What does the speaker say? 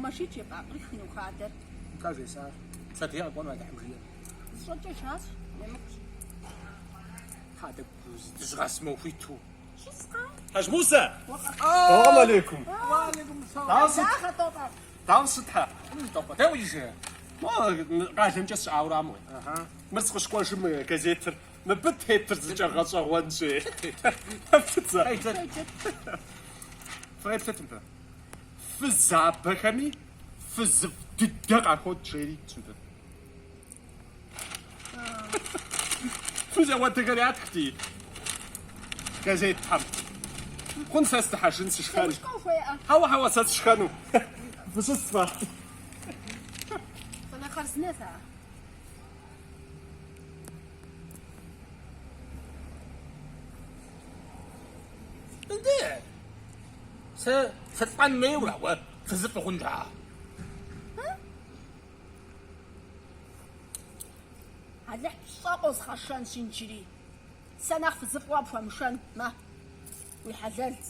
Мэкъумэшитӏ жепӏа, кърихыну хадэр? Нтӏэ, жесӏащ. Пщэдей къэкӏуэну Алыхьым жиӏэм. Зыщӏэкӏэжащ, емыкӏущ. Хадэ дыщыгъэс моуэ хуиту. Щыскъэ? Хьэжмусэ! Салам алейкум. Дауэ сыт? Дахэ, Тӏопӏэ. Дауэ сытхэ? Тӏопӏэ, дауэ ижэ? Мо, къалэмкӏэ сщыӏаура мой. Мыр сыкъыщыкӏуэжым газетыр. Мыбы тетыр зыкӏэ гъэщӏэгъуэнщи. Фыцӏэ. Фыкъеплъыт мыбы. Фызабэхэми фызыфӏ дыдэ къахокӏ жери итщ мыбы. Фыз ауэдэхэр ятхти газетхэм. Хъун сэ сыдыхьэжын сышхэн. Сымышкӏэ ухуеӏэ? Хьэуэ, хьэуэ, сэ сышхэну. Фыщысмэ. Фӏынэ хъарзынэт а. Нтӏэ, сэ сылӏэн хуейуэра уэ фызыфӏ ухъун щхьа? Алыхь пщӏэ къозгъэшэнщ иджыри. Сэ нэхъ фызыфӏ уэ пхуэмышэн, мэ, уи хьэлэлц.